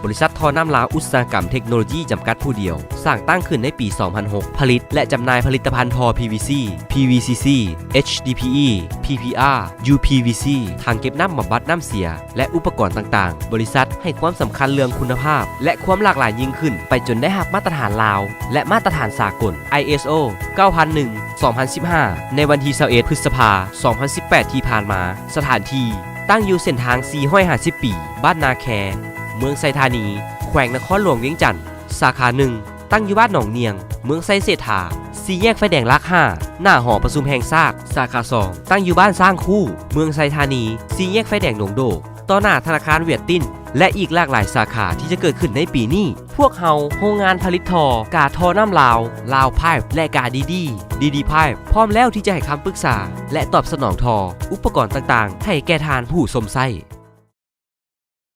ບໍລິສັດທໍ່ນ້ຳລາວອຸດສາຫະກຳເທັກໂນໂລຢີຈຳກັດຜູ້ດຽວ ສ້າງຕັ້ງຂຶ້ນໃນປີສອງພັນຫົກ ຜະລິດ ແລະ ຈຳໜ່າຍຜະລິດຕະພັນທໍ່ PVC, PVCC, HDPE, PPR, UPVC, ຖັງເກັບນ້ຳບຳບັດນ້ຳເສຍ ແລະ ອຸປະກອນຕ່າງໆ. ບໍລິສັດໃຫ້ຄວາມສຳຄັນເລື່ອງຄຸນນະພາບ ແລະ ຄວາມຫຼາກຫຼາຍຍິ່ງຂຶ້ນ ໄປຈົນໄດ້ຮັບມາດຕະຖານລາວ ແລະ ມາດຕະຖານສາກົນ ISO ເກົ້າພັນໜຶ່ງ ສອງພັນສິບຫ້າ ໃນວັນທີຊາວເອັດ ພຶດສະພາ ສອງພັນສິບແປດ ທີ່ຜ່ານມາ. ສະຖານທີ່ ຕັ້ງຢູ່ເສັ້ນທາງສີ່ຮ້ອຍຫ້າສິບປີ ບ້ານນາແຄ ເມືອງໄຊທານີ ແຂວງນະຄອນຫຼວງວຽງຈັນ. ສາຂາໜຶ່ງ ຕັ້ງຢູ່ບ້ານໜອງນຽງ ເມືອງໄຊເສດຖາ ສີ່ແຍກໄຟແດງຫຼັກຫ້າ ໜ້າຫໍປະຊຸມແຫ່ງຊາດ. ສາຂາສອງ ຕັ້ງຢູ່ບ້ານຊ້າງຄູ້ ເມືອງໄຊທານີ ສີ່ແຍກໄຟແດງດົງໂດກ ຕໍ່ໜ້າທະນາຄານຫວຽດຕິນ ແລະ ອີກຫຼາກຫຼາຍສາຂາທີ່ຈະເກີດຂຶ້ນໃນປີນີ້. ພວກເຮົາ ໂຮງງານຜະລິດທໍ່ ກາທໍ່ນ້ຳລາວ, ລາວພາຍ ແລະ ກາດີດີ, ດີດີພາຍ ພ້ອມແລ້ວທີ່ຈະໃຫ້ຄຳປຶກສາ ແລະ ຕອບສະໜອງທໍ່ ອຸປະກອນຕ່າງໆ ໃຫ້ແກ່ທ່ານຜູ້ຊົມໃຊ້.